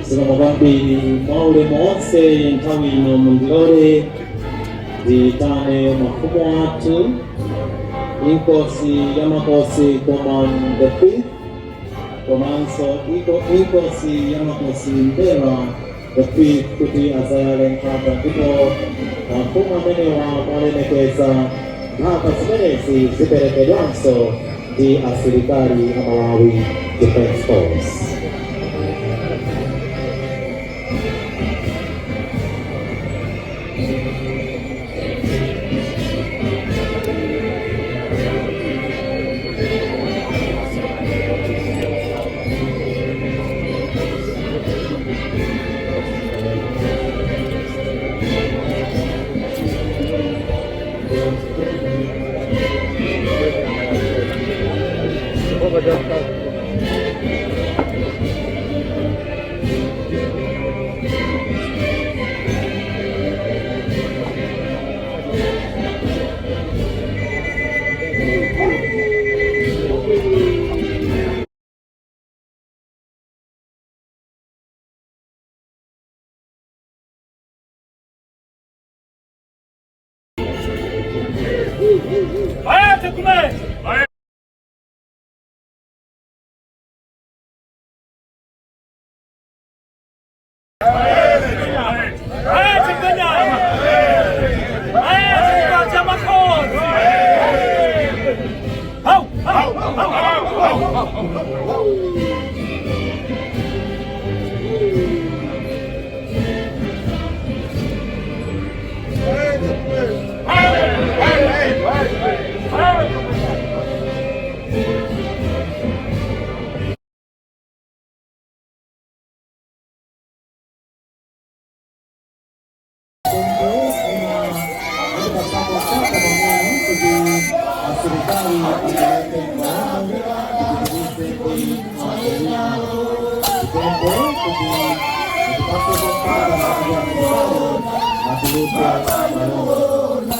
Zikomo kwambiri. Mwaulemu onse, nthawi ino mundilole ndiyitane mafumu athu, Inkosi ya Makosi Gomani the Fifth komanso Inkosi ya Makosi Mbera the Fifth kuti azayale nkhata. Ndipo mafumu amenewa molemekeza, nkhata zimenezi ziperekedwanso ndi asilikali a Malawi Defence Force. Asilikali apereke mbalame tipitirize ndi tipemphe kuti tipase mpata kuti asilikali atuluke malonda.